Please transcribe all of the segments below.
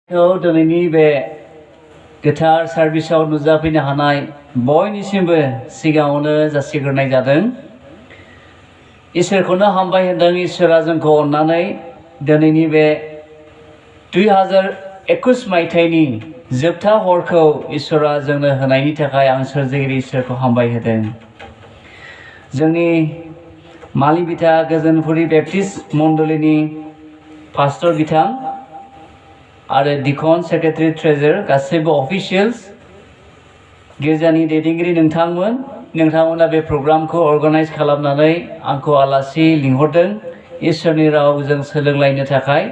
दिनैनि बे गोथार सार्भिसाव नुजाफैनो हानाय बयनिसिमबो सिगाङावनो जासिग्रोनाय जादों। इसोरखौनो हामबाय होनदों। इसोरा जोंखौ अननानै दिनैनि बे 2021 मायथाइनि जोबथा हरखौ इसोरा जोंनो होनायनि थाखाय आं सोरजिगिरि इसोरखौ हामबाय होदों। जोंनि मालिबिथा गोजोनपुरि बेप्टिस्ट मण्डलीनि पास्टर बिथां आरो डिकन सेक्रेटारि ट्रेजारार गासैबो अफिसियेल्स गिर्जानि दैदेनगिरि नोंथांमोना बे प्रग्रामखौ अर्गानाइज खालामनानै आंखौ आलासि लिंहरदों इसोरनि रावजों सोलोंलायनो थाखाय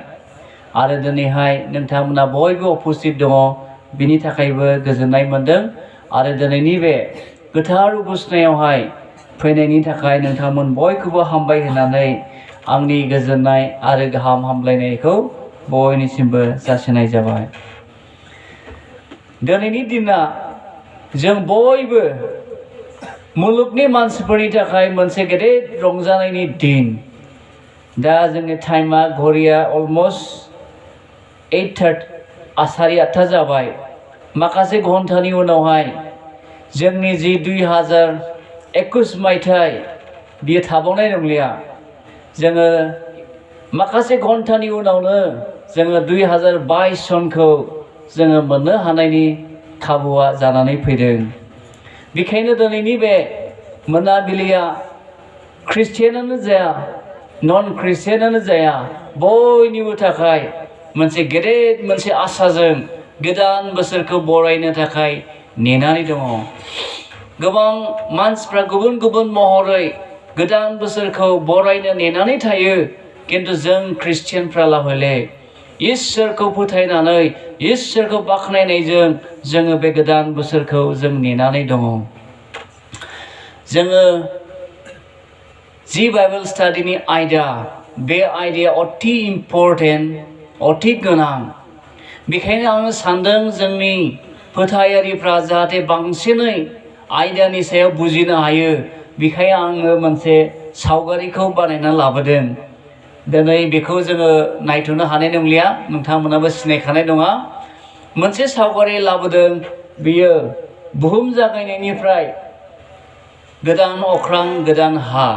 आरो दिनैहाय नोंथांमोना बयबो उपस्थित दङ बिनि थाखायबो गोजोननाय मोनदों आरो दिनैनि बे गोथार उबुसनायावहाय फैनायनि थाखाय नोंथांमोन बयखौबो हामबाय होननानै आंनि गोजोननाय आरो गाहाम हामलायनायखौ बयनिसिमबो जासिनाय जाबाय। दिनैनि दिना जों बयबो मुलुगनि मानसिफोरनि थाखाय मोनसे गेदेर रंजानायनि दिन। दा जोंनि टाइमा घरिया अलमस्ट 8:30 जाबाय। माखासे घन्टानि उनावहाय जोंनि जि 2021 मायथाइ बियो थाबावनाय नंलिया। जोङो माखासे घन्टानि उनावनो जोङो 2022 सनखौ जोङो मोननो हानायनि खाबुआ जानानै फैदों। बेखायनो दिनैनि बे मोनाबिलिया ख्रिस्टियानानो जाया नन ख्रिस्टियानानो जाया बयनिबो थाखाय मोनसे गेदेर मोनसे आसाजों गोदान बोसोरखौ बरायनो थाखाय नेनानै दङ। गोबां मानसिफ्रा गुबुन गुबुन महरै गोदान बोसोरखौ बरायनो नेनानै थायो। किन्तु जों ख्रिस्टियानफ्राला हले इसोरखौ फोथायनानै इसोरखौ बाख्नायनायजों जोङो बे गोदान बोसोरखौ जों नेनानै दङ। जोङो जि बाइबेल स्टाडिनि आयदा बे आयदाया अति इम्परटेन्ट अति गोनां। बेखायनो आङो सानदों जोंनि फोथायारिफ्रा जाहाथे बांसिनै आयदानि सायाव बुजिनो हायो। बेखायनो आङो मोनसे सावगारिखौ बानायना लाबोदों। दिनै बेखौ जोङो नायथ'नो हानाय नंलिया, नोंथांमोनाबो सिनायखानाय नङा। मोनसे सावगारि लाबोदों, बियो बुहुम जागायनायनिफ्राय गोदान अख्रां गोदान हा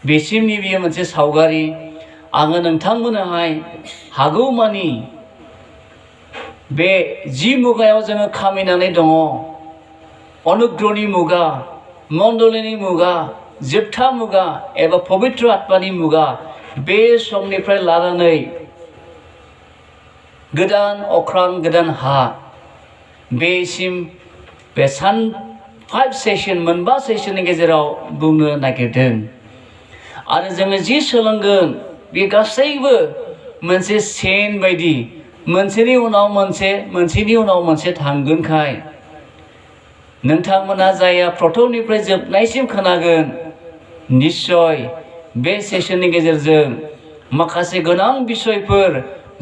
बेसिमनि बियो मोनसे सावगारि। आङो नोंथांमोननोहाय हागौमानि बे जि मुगायाव जोङो खामिनानै दङ, अनुग्रहनि मुगा, मण्डलीनि मुगा, जोबथा मुगा एबा पबित्र आत्मानि मुगा, बे समनिफ्राय लानानै गोदान अख्रां गोदान हा बेसिम बे 5 सेसन मोनबा सेसननि गेजेराव बुंनो नागिरदों। आरो जोङो जि सोलोंगोन बे गासैबो मोनसे सेन बायदि मोनसेनि उनाव मोनसे मोनसेनि उनाव मोनसे थांगोनखाय नोंथांमोना जाया प्रथमनिफ्राय जोबनायसिम खोनागोन। निश्चय बे सेसननि गेजेरजों माखासे गोनां बिसयफोर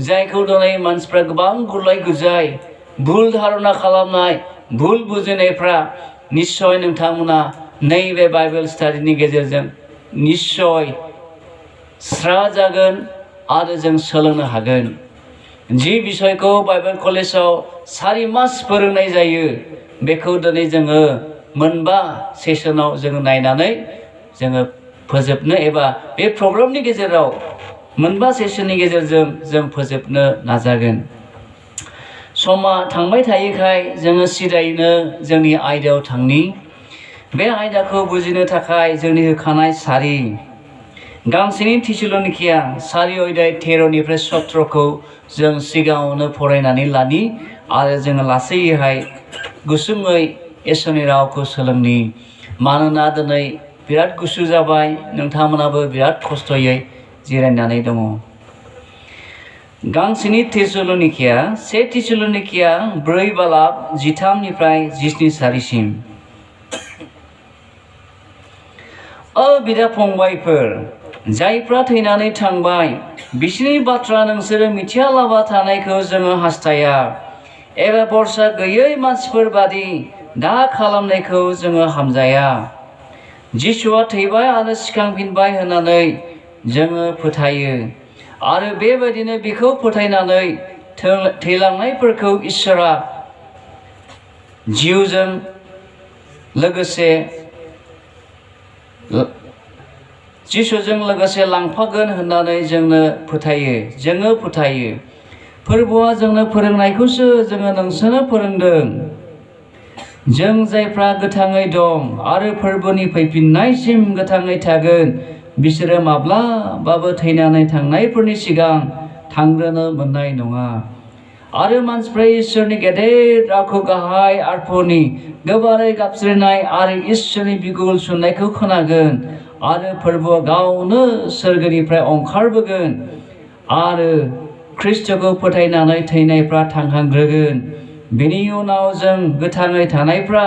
जायखौ दिनै मानसिफ्रा गोबां गुलाय गुजाय भुल धारणा खालामनाय भुल बुजिनायफ्रा निश्चय नोंथांमोना नैबे बाइबेल स्टाडिनि गेजेरजों निश्चय स्रा जागोन आरो जों सोलोंनो हागोन। जि बिसयखौ बाइबेल कलेजाव 4 मास फोरोंनाय जायो बेखौ दिनै जोङो मोनबा सेसनाव जोङो नायनानै जोङो फोजोबनो एबा बे प्रग्रामनि गेजेराव मोनबा सेसननि गेजेरजों जों फोजोबनो नाजागोन। समा थांबाय थायोखाय जोङो सिदायैनो जोंनि आयदायाव थांनि। बे आयदाखौ बुजिनो थाखाय जोंनि होखानाय सारि गांसेनि थिसलनिकिया 4 अध्याय 13निफ्राय 17खौ जों सिगाङावनो फरायनानै लानि आरो जोङो लासैहाय गुसुङै इसोरनि रावखौ सोलोंनि। मानोना दिनै बिराद गुसु जाबाय, नोंथांमोनाबो बिराद खस्थ'यै जिरायनानै दङ। गांसेनि थिसलनिकिया 1 थिसलनिकिया 4:13निफ्राय 17 सारिसिम। बिदा फंबायफोर, जायफ्रा थैनानै थांबाय बिसोरनि बाथ्रा नोंसोरो मिथियालाबा थानायखौ जोङो हास्थाया एबा बरसा गैयै मानसिफोर बादि दा खालामनायखौ जोङो हामजाया। जिसुआ थैबाय आरो सिखांफिनबाय होननानै जोङो फोथायो आरो बेबायदिनो बेखौ फोथायनानै थैलांनायफोरखौ इसोरा जिउजों लोगोसे जिसुजों लोगोसे लांफागोन होननानै जोङो फोथायो। फोरबोआ जोंनो फोरोंनायखौसो जोङो नोंसोरनो फोरोंदों। जों जायफ्रा गोथाङै दं आरो फोरबोनि फैफिननायसिम गोथाङै थागोन बिसोरो माब्लाबाबो थैनानै थांनायफोरनि सिगां थांग्रोनो मोननाय नङा। आरो मानसिफ्रा इसोरनि गेदेर रावखौ गाहाय आरफनि गोबारै गाबज्रिनाय आरो इसोरनि बिगुर सुनायखौ खोनागोन आरो फोरबोआ गावनो सोरगोनिफ्राय ओंखारबोगोन आरो ख्रिस्ट'खौ फोथायनानै थैनायफ्रा थांहांग्रोगोन। बेनि उनाव जों गोथाङै थानायफ्रा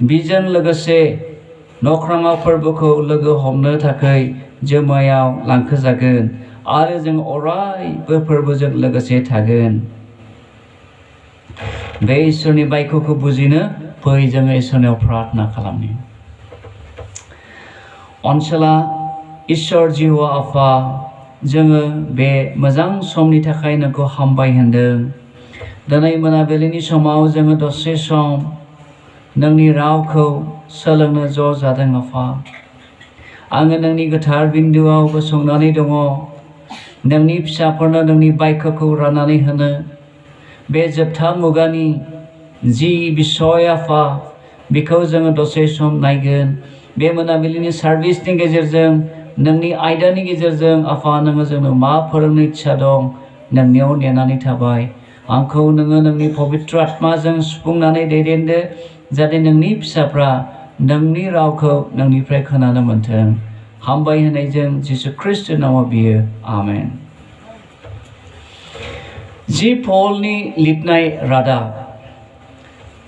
बिजों लोगोसे नख्राङाव फोरबोखौ लोगो हमनो थाखाय जोमायाव लांखोजागोन आरो जों अरायबो फोरबोजों लोगोसे थागोन। बे इसोरनि बायख'खौ बुजिनो फै जोङो इसोरनियाव प्रार्थना खालामनि। अनसला इसोर जिउआ आफा, जोङो बे मोजां समनि थाखाय नोंखौ हामबाय होनदों। दिनै मोनाबिलिनि समाव जोङो दसे सम नोंनि रावखौ सोलोंनो ज' जादों आफा। आङो नोंनि गोथार बिन्दोआव गसंनानै दङ, नोंनि फिसाफोरनो नोंनि बायख'खौ राननानै होनो। बे जोबथा मुगानि जि बिसय आफा बेखौ जोङो दसे सम नायगोन। बे मोनाबिलिनि सार्भिसनि गेजेरजों नोंनि आयदानि गेजेरजों आफा नोङो जोंनो मा फोरोंनो इच्छा दं नोंनियाव नेनानै थाबाय। आंखौ नोङो नोंनि पबित्र आत्माजों सुफुंनानै दैदेनदो जाहाथे नोंनि फिसाफ्रा नोंनि रावखौ नोंनिफ्राय खोनानो मोन्थों। हामबाय होनायजों जिसु ख्रिस्ट नामाव बियो आमेन। जि पलनि लिरनाय रादाब।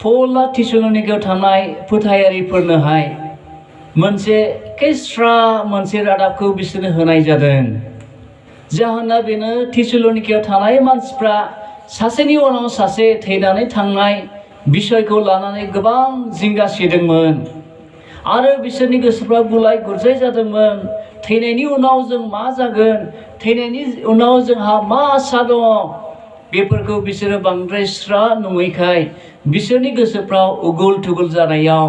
पलआ थिसलनिकायाव थानाय फोथायारिफोरनोहाय मोनसे रादाबखौ बिसोरनो होनाय जादों। जाहोना बेनो थिसलनिकायाव थानाय मानसिफ्रा सासेनि उनाव सासे थैनानै थांनाय बिसयखौ लानानै गोबां जिंगा सिदोंमोन आरो बिसोरनि गोसोफ्रा गुलाय गुजाय जादोंमोन। थैनायनि उनाव जों मा जागोन, थैनायनि उनाव जोंहा मा आसा दङ, बेफोरखौ बिसोरो बांद्राय स्रा नङैखाय बिसोरनि गोसोफ्राव उगुल थुगुल जानायाव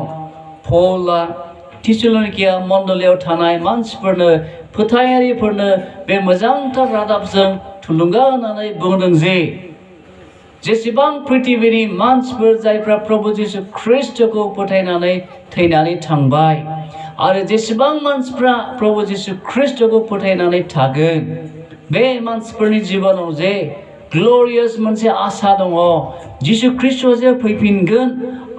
पलआ थिसलनिकिया मण्डलीयाव थानाय मानसिफोरनो, फोथायारिफोरनो बे मोजांथार रादाबजों थुलुंगा होनानै बुंदों जे जेसेबां पृथिबीनि मानसिफोर जायफ्रा प्रभु जिसु ख्रिस्टखौ फोथायनानै थैनानै थांबाय आरो जेसेबां मानसिफ्रा प्रभु जिसु ख्रिस्टखौ फोथायनानै थागोन, बे मानसिफोरनि जिबनाव जे ग्ल'रियास मोनसे आसा दङ। जिसु ख्रिस्टआ जे फैफिनगोन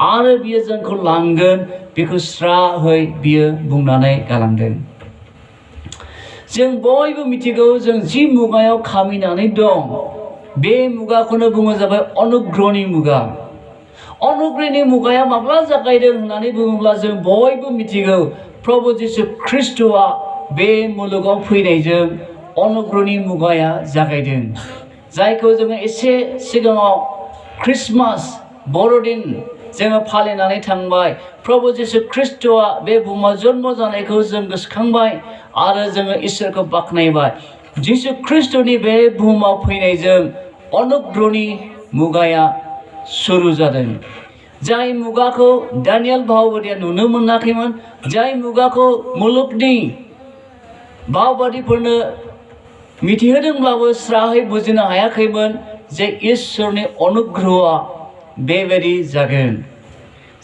आरो बियो जोंखौ लांगोन, बेखौ स्राहै बियो बुंनानै गालांदों। जों बयबो मिथिगौ जों जि मुगायाव खामिनानै दं बे मुगाखौनो बुङो जाबाय अनुग्रहनि मुगा। अनुग्रहनि मुगाया माब्ला जागायदों होननानै बुङोब्ला जों बयबो मिथिगौ प्रभु जिसु ख्रिस्टआ बे मुलुगाव फैनायजों अनुग्रहनि मुगाया जागायदों। जायखौ जोङो एसे सिगाङाव ख्रिस्टमास बर'दिन जोङो फालिनानै थांबाय। प्रभु जिसु ख्रिस्टआ बे बुहुमाव जन्म जानायखौ जों गोसोखांबाय आरो जोङो इसोरखौ बाख्नायबाय। जिसु ख्रिस्टनि बे बुहुमाव फैनायजों अनुग्रहनि मुगाया सुरु जादों। जाय मुगाखौ दानियेल भावबादिया नुनो मोनाखैमोन, जाय मुगाखौ मुलुगनि भावबादिफोरनो मिथिहोदोंब्लाबो स्राहै बुजिनो हायाखैमोन जे इसोरनि अनुग्रहआ बेबायदि जागोन।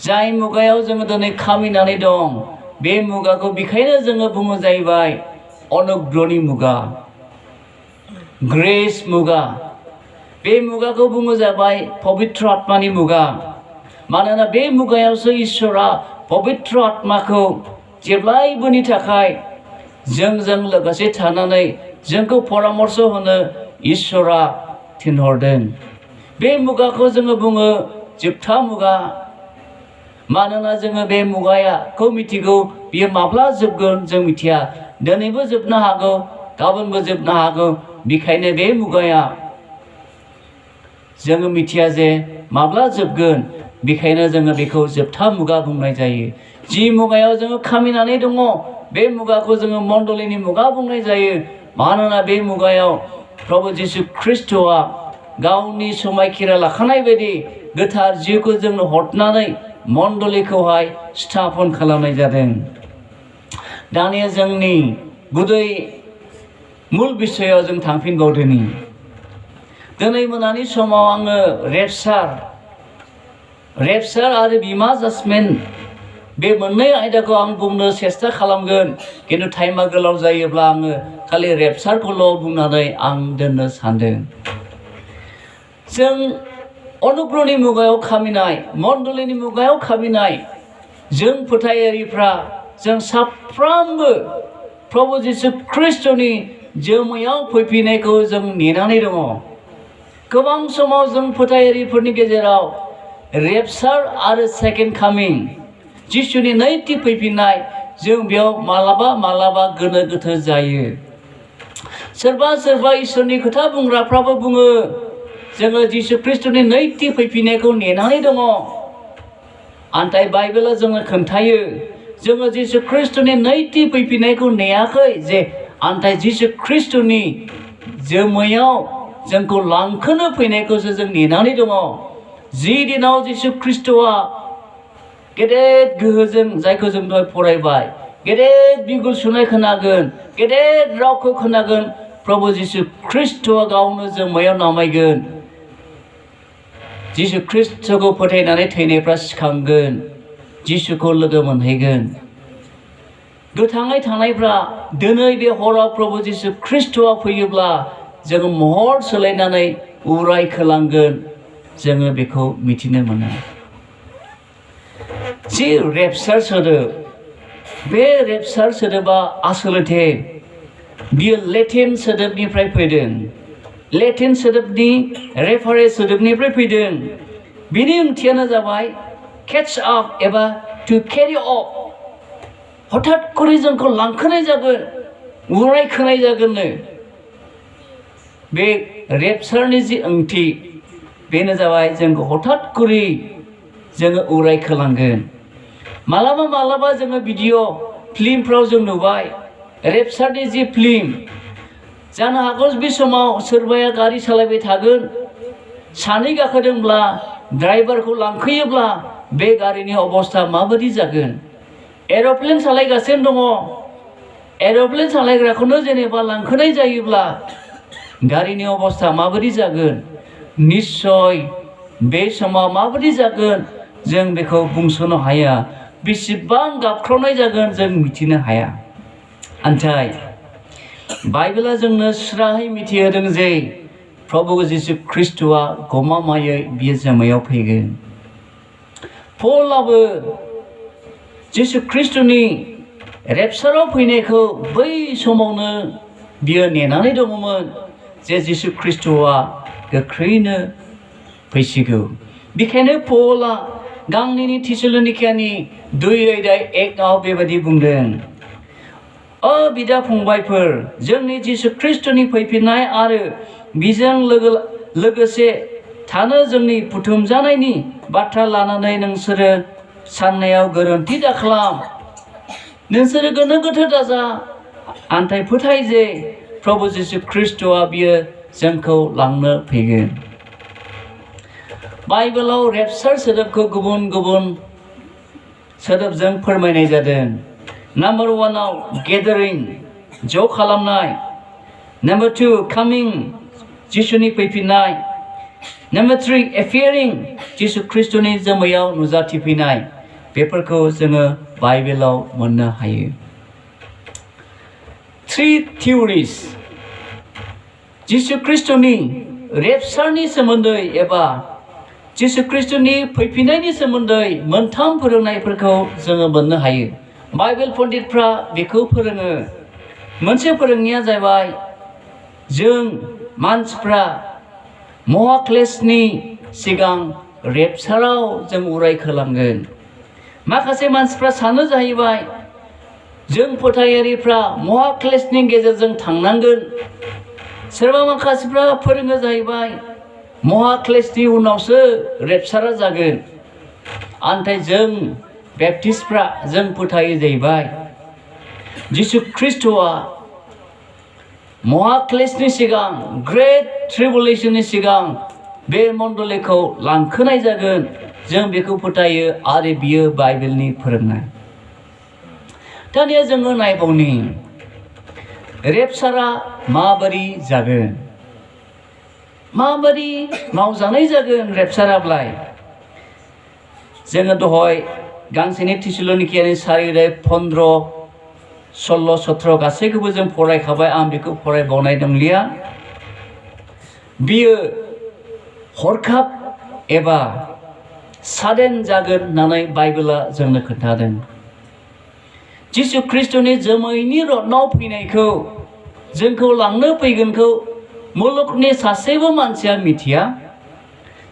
जाय मुगायाव जोङो दिनै खामिनानै दं बे मुगाखौ बेखायनो जोङो बुङो जाहैबाय अनुग्रहनि मुगा, ग्रेस मुगा। बे मुगाखौ बुङो जाबाय पबित्र आत्मानि मुगा। मानोना बे मुगायावसो इसोरा पबित्र आत्माखौ जेब्लायबोनि थाखाय जोंजों लोगोसे थानानै जोंखौ परामर्श होनो इसोरा थिनहरदों। बे मुगाखौ जोङो बुङो जोबथा मुगा। मानोना जोङो बे मुगाखौ मिथिगौ बियो माब्ला जोबगोन जों मिथिया। दिनैबो जोबनो हागौ, गाबोनबो जोबनो हागौ। बेखायनो बे मुगाया जोङो मिथिया जे माब्ला जोबगोन, बेखायनो जोङो बेखौ जोबथा मुगा बुंनाय जायो। जि मुगायाव जोङो खामिनानै दङ बे मुगाखौ जोङो मण्डलीनि मुगा बुंनाय जायो। मानोना बे मुगायाव प्रभु जिसु ख्रिस्टआ गावनि समायखिरा लाखानाय बायदि गोथार जिउखौ जोंनो हरनानै मण्डलिखौहाय स्थापन खालामनाय जादों। दानिया जोंनि गुदै मुल बिसयाव जों थांफिनबावदोनि दिनै मोनानि समाव आङो रेपसार आरो बिमा जाजमेन्ट बे मोननै आयदाखौ आं बुंनो सेस्था खालामगोन, खिन्थु टाइमा गोलाव जायोब्ला आङो खालि रेपसारखौल' बुंनानै आं दोननो सानदों। जों अनुग्रहनि मुगायाव खामिनाय, मण्डलिनि मुगायाव खामिनाय जों फोथायारिफ्रा जों साफ्रोमबो प्रभु जिसु ख्रिस्ट'नि जोमैयाव फैफिननायखौ जों नेनानै दङ। गोबां समाव जों फोथायारिफोरनि गेजेराव रेपसार आरो सेकेन्ड कामिं जिसुनि नैथि फैफिननाय जों बेयाव मालाबा गोनो गोथो जायो। सोरबा इसोरनि खोथा बुंग्राफ्राबो बुङो जोङो जिसु ख्रिस्ट'नि नैथि फैफिननायखौ नेनानै दङ। नाथाय बाइबेला जोङो खोन्थायो जोङो जिसु ख्रिस्ट'नि नैथि फैफिननायखौ नेयाखै, जे नाथाय जिसु ख्रिस्ट'नि जोमैयाव जोंखौ लांखोनो फैनायखौसो जों नेनानै दङ। जि दिनाव जिसु ख्रिस्ट'आ गेदेर गोहोजों, जायखौ जों दहाय फरायबाय, गेदेर बिगुर सुनाय खोनागोन, गेदेर रावखौ खोनागोन, प्रभु जिसु ख्रिस्ट'आ गावनो जोमैयाव नामायगोन। जिसु ख्रिस्ट'खौ फोथायनानै थैनायफ्रा सिखांगोन, जिसुखौ लोगो मोनहैगोन। गोथाङै थानायफ्रा दिनै बे हराव प्रभु जिसु ख्रिस्ट'आ फैयोब्ला जोङो महर सोलायनानै उरायखोलांगोन, जोङो बेखौ मिथिनो मोनो। जि रेपसार सोदोब, बे रेपसार सोदोबा आसलथे बियो लेटिन सोदोबनिफ्राय फैदों। लेटिन सोदोबनि रेफारेन्स सोदोबनिफ्राय फैदों। बिनि ओंथियानो जाबाय केट्च आप एबा टु केरि अफ। हठाৎ करि जोंखौ लांखोनाय जागोन, उरायखोनाय जागोननो। बे रेपसारनि जि ओंथि बेनो जाबाय जोंखौ हठाৎ करि जोङो उरायखोलांगोन। मालाबा जोङो भिडिअ फिल्मफ्राव जों नुबाय रेपसारनि जि फिल्म। जानो हागौ बे समाव सोरबाया गारि सालायबाय थागोन, सानै गाखोदोंब्ला ड्राइभारखौ लांखोयोब्ला बे गारिनि अबस्था माबायदि जागोन? एर'प्लेन सालायगासिनो दङ, एर'प्लेन सालायग्राखौनो जेनेबा लांखोनाय जायोब्ला गारिनि अबस्था माबायदि जागोन? निस्सय बे समाव माबायदि जागोन जों बेखौ बुंस'नो हाया। बेसेबां गाबख्रावनाय जागोन जों मिथिनो हाया। नाथाय बाइबेला जोंनो स्रायै मिथिहोदों जे प्रभु जिसु ख्रिस्ट'आ गमामायै बियो जोमैयाव फैगोन। पलाबो जिसु ख्रिस्ट'नि रेपसाराव फैनायखौ बै समावनो बियो नेनानै दङमोन जे जिसु ख्रिस्ट'आ गोख्रैनो फैसिगौ। बेखायनो पला गांनैनि थिसलनिकियानि 2:1 बेबायदि बुंदों, बिदा फंबायफोर, जोंनि जिसु ख्रिस्ट'नि फैफिननाय आरो बिजों लोगोसे थानो जोंनि बुथुमजानायनि बाथ्रा लानानै नोंसोरो साननायाव गोरोन्थि दाखालाम। नोंसोरो गोनो गोथो दाजा, नाथाय फोथाय जे प्रभु जिसु ख्रिस्ट'आ बियो जोंखौ लांनो फैगोन। बाइबेलाव रेपसार सोदोबखौ गुबुन गुबुन सोदोबजों फोरमायनाय जादों। नाम्बार 1 गेदारिं, ज' खालामनाय। नाम्बार 2 कामिं, जिसुनि फैफिननाय। नाम्बार 3 एपियारिं, जिसु ख्रिस्ट'नि जोमैयाव नुजाथिफैनाय। बेफोरखौ जोङो बाइबेलाव मोननो हायो। 3 थिउरिस जिसु ख्रिस्ट'नि रेपसारनि सोमोन्दै एबा जिसु ख्रिस्ट'नि फैफिननायनि सोमोन्दै 3 फोरोंनायफोरखौ जोङो मोननो हायो। बाइबेल पण्डितफ्रा बेखौ फोरोङो। मोनसे फोरोंनाया जाबाय जों मानसिफ्रा महाक्लेशनि सिगां रेपसाराव जों उरायखोलांगोन। माखासे मानसिफ्रा सानो जाहैबाय जों फोथायारिफ्रा महाक्लेशनि गेजेरजों थांनांगोन। सोरबा माखासेफ्रा फोरोङो जाहैबाय महाक्लेशनि उनावसो रेपसारा जागोन। नाथाय जों बेप्टिस्टफ्रा जों फोथायो जाहैबाय जिसु ख्रिस्ट'आ महाक्लेशनि सिगां, ग्रेट ट्रिबुलेशननि सिगां बे मण्डलिखौ लांखोनाय जागोन जों बेखौ फोथायो आरो बियो बाइबेलनि फोरोंनाय। दानिया जोङो नायबावनि रेपचारा माबोरै जागोन, माबोरै मावजानाय जागोन रेपचाराब्लाय। जोङो दहाय गांसेनि थिसलनिकियानि 4:15-16-17 गासैखौबो जों फरायखाबाय, आं बेखौ फरायबावनाय नंलिया। बियो हरखाब एबा साडेन जागोन होननानै बाइबेला जोंनो खोन्थादों। जिसु ख्रिस्ट'नि जोमैनि रत्नाव फैनायखौ, जोंखौ लांनो फैगोनखौ मुलुगनि सासेबो मानसिया मिथिया।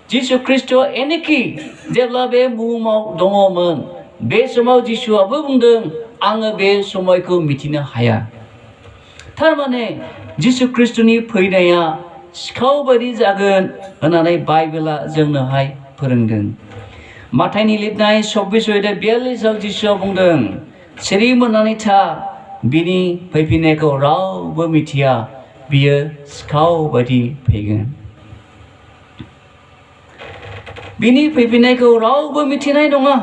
जिसु ख्रिस्ट'आ एनेखि जेब्ला बे बुहुमाव दङमोन, बे समाव जिसुआबो बुंदों आङो बे समायखौ मिथिनो हाया। थारमाने जिसु ख्रिस्ट'नि फैनाया सिखाव बायदि जागोन होननानै बाइबेला जोंनोहाय फोरोंदों। माथाइनि लिरनाय 26:42 जिसुआ बुंदों, सिरि मोननानै था, बिनि फैफिननायखौ रावबो मिथिया, बियो सिखाव बायदि फैगोन। बिनि फैफिननायखौ रावबो मिथिनाय नङा।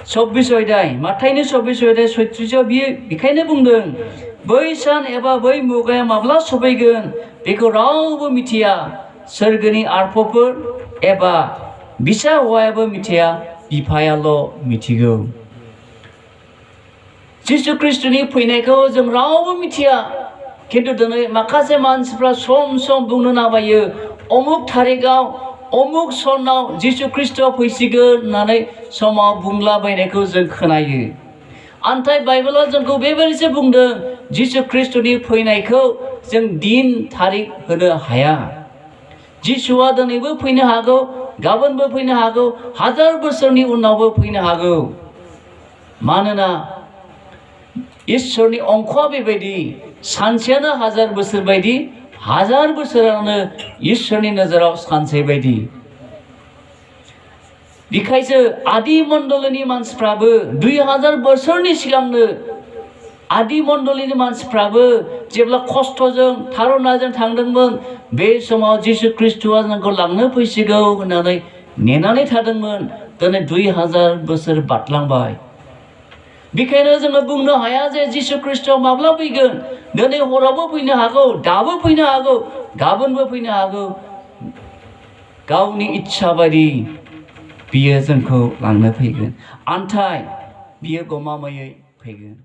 26 अध्याय, माथाइनि 26 अध्याय 36 बियो बेखायनो बुंदों, बै सान एबा बै मुगाया माब्ला सफैगोन बेखौ रावबो मिथिया, सोरगोनि आरफफोर एबा बिसा हौवायाबो मिथिया, बिफायाल' मिथिगौ। जिसु ख्रिस्ट'नि फैनायखौ जों रावबो मिथिया, खिन्थु दिनै माखासे मानसिफ्रा सम सम बुंनो नाबायो, अमुक थारिखआव अमुक सनाव जिसु ख्रिस्ट' फैसिगोन होननानै समाव बुंलाबायनायखौ जों खोनायो। नाथाय बाइबेला जोंखौ बेबायदिसो बुंदों, जिसु ख्रिस्ट'नि फैनायखौ जों दिन थारिख होनो हाया। जिसुआ दिनैबो फैनो हागौ, गाबोनबो फैनो हागौ, 1000 बोसोरनि उनावबो फैनो हागौ। मानोना इसोरनि अंखआ बेबायदि, सानसेयानो 1000 बोसोर बायदि, 1000 बोसोरानो इसोरनि नोजोराव सानसे बायदि। बेखायसो आदि मण्डलनि मानसिफ्राबो 2000 बोसोरनि सिगांनो आदि मण्डलनि मानसिफ्राबो जेब्ला खस्थ'जों थारनाजों थांदोंमोन, बे समाव जिसु ख्रिस्ट'आ जोंखौ लांनो फैसिगौ होननानै नेनानै थादोंमोन। दिनै 2000 बोसोर बारलांबाय। बेखायनो जोङो बुंनो हाया जे जिसु ख्रिस्ट'आ माब्ला फैगोन। दिनै हरावबो फैनो हागौ, दाबो फैनो हागौ, गाबोनबो फैनो हागौ। गावनि इच्छा बायदि बियो जोंखौ लांनो फैगोन, नाथाय बियो गमामायै फैगोन।